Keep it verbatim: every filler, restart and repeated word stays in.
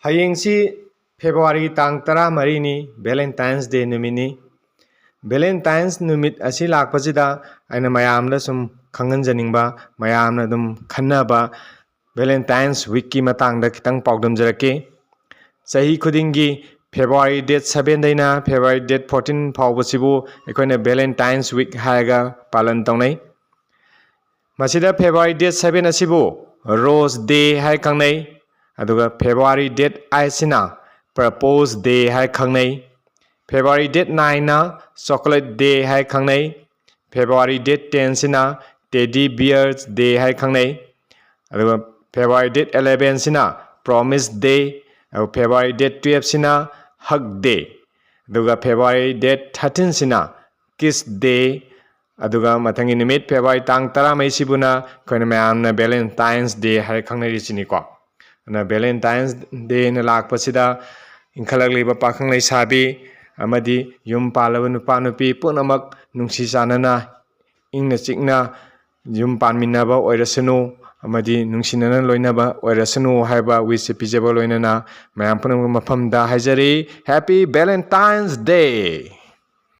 ꯍꯌꯦꯡꯁꯤ ꯐꯦꯕ꯭ꯔꯨꯋꯥꯔꯤ ꯇꯥꯡ ꯇꯔꯥꯃꯔꯤꯅꯤ, ꯚꯦꯂꯦꯟꯇꯥꯏꯟꯁ ꯗꯦ ꯅꯨꯃꯤꯠꯅꯤ꯫ ꯚꯦꯂꯦꯟꯇꯥꯏꯟꯁ ꯅꯨꯃꯤꯠ ꯑꯁꯤ ꯂꯥꯛꯄꯁꯤꯗ ꯑꯩꯅ ꯃꯌꯥꯝꯗ ꯁꯨꯝ ꯈꯪꯍꯟꯖꯅꯤꯡꯕ, ꯃꯌꯥꯝꯅ ꯑꯗꯨꯝ ꯈꯟꯅꯕ ꯚꯦꯂꯦꯟꯇꯥꯏꯟꯁ ꯋꯤꯛꯀꯤ ꯃꯇꯥꯡꯗ ꯈꯤꯇꯪ ꯄꯥꯎꯗꯝꯖꯔꯛꯀꯦ꯫ ꯆꯍꯤ ꯈꯨꯗꯤꯡꯒꯤ ꯐꯦꯕ꯭ꯔꯨꯋꯥꯔꯤ ꯗꯦꯠ ꯁꯕꯦꯟꯗꯩꯅ ꯐꯦꯕ꯭ꯔꯨꯋꯥꯔꯤ ꯗꯦꯠ ꯐꯣꯔꯇꯤꯟ ꯐꯥꯎꯕꯁꯤꯕꯨ ꯑꯩꯈꯣꯏꯅ ꯚꯦꯂꯦꯟꯇꯥꯏꯟꯁ ꯋꯤꯛ ꯍꯥꯏꯔꯒ ꯄꯥꯂꯟ ꯇꯧꯅꯩ꯫ ꯃꯁꯤꯗ ꯐꯦꯕ꯭ꯔꯨꯋꯥꯔꯤ ꯗꯦꯠ ꯁꯕꯦꯟ ꯑꯁꯤꯕꯨ ꯔꯣꯁ ꯗꯦ ꯍꯥꯏ ꯈꯪꯅꯩ꯫ ꯑꯗꯨꯒ ꯐꯦꯕ꯭ꯔꯨꯋꯥꯔꯤ ꯗꯦꯠ ꯑꯥꯏꯠꯁꯤꯅ ꯄ꯭ꯔꯄꯣꯁ ꯗꯦ ꯍꯥꯏ ꯈꯪꯅꯩ꯫ ꯐꯦꯕ꯭ꯔꯨꯋꯥꯔꯤ ꯗꯦꯠ ꯅꯥꯏꯟꯅ ꯆꯣꯀꯣꯂꯦꯠ ꯗꯦ ꯍꯥꯏ ꯈꯪꯅꯩ꯫ ꯐꯦꯕ꯭ꯔꯨꯋꯥꯔꯤ ꯗꯦꯠ ꯇꯦꯟꯁꯤꯅ ꯇꯦꯗꯤ ꯕꯤꯌꯔꯁ ꯗꯦ ꯍꯥꯏ ꯈꯪꯅꯩ꯫ ꯑꯗꯨꯒ ꯐꯦꯕ꯭ꯔꯨꯋꯥꯔꯤ ꯗꯦꯠ ꯑꯦꯂꯦꯚꯦꯟꯁꯤꯅ ꯄ꯭ꯔꯣꯃꯤꯁ ꯗꯦ꯫ ꯑꯗꯨꯒ ꯐꯦꯕ꯭ꯔꯨꯋꯥꯔꯤ ꯗꯦꯠ ꯇꯨꯌꯦꯜꯞꯁꯤꯅ ꯍꯛ ꯗꯦ꯫ ꯑꯗꯨꯒ ꯐꯦꯕ꯭ꯔꯨꯋꯥꯔꯤ ꯗꯦꯠ ꯊꯥꯔꯇꯤꯟꯁꯤꯅ ꯀꯤꯁ ꯗꯦ꯫ ꯑꯗꯨꯒ ꯃꯊꯪꯒꯤ ꯅꯨꯃꯤꯠ ꯐꯦꯕ꯭ꯔꯨꯋꯥꯔꯤ ꯇꯥꯡ ꯇꯔꯥꯃꯔꯤꯁꯤꯕꯨꯅ ꯑꯩꯈꯣꯏꯅ ꯃꯌꯥꯝꯅ ꯚꯦꯂꯦꯟꯇꯥꯏꯟꯁ ꯗꯦ ꯍꯥꯏꯔ ꯈꯪꯅꯔꯤꯁꯤꯅꯤꯀꯣ꯫ ꯑꯗꯨꯅ ꯚꯦꯂꯦꯟꯇꯥꯏꯟꯁ ꯗꯦꯅ ꯂꯥꯛꯄꯁꯤꯗ ꯏꯟꯈꯠꯂꯛꯂꯤꯕ ꯄꯥꯈꯪ ꯂꯩꯁꯥꯕꯤ ꯑꯃꯗꯤ ꯌꯨꯝ ꯄꯥꯜꯂꯕ ꯅꯨꯄꯥ ꯅꯨꯄꯤ ꯄꯨꯝꯅꯃꯛ ꯅꯨꯡꯁꯤ ꯆꯥꯟꯅꯅ ꯏꯪꯅ ꯆꯤꯛꯅ ꯌꯨꯝ ꯄꯥꯟꯃꯤꯟꯅꯕ ꯑꯣꯏꯔꯁꯅꯨ ꯑꯃꯗꯤ ꯅꯨꯡꯁꯤꯅꯅ ꯂꯣꯏꯅꯕ ꯑꯣꯏꯔꯁꯅꯨ ꯍꯥꯏꯕ ꯋꯤꯁꯁꯦ ꯄꯤꯖꯕ ꯂꯣꯏꯅꯅ ꯃꯌꯥꯝ ꯄꯨꯝꯅꯃꯛ ꯃꯐꯝꯗ ꯍꯥꯏꯖꯔꯤ, Happy Valentine's Day!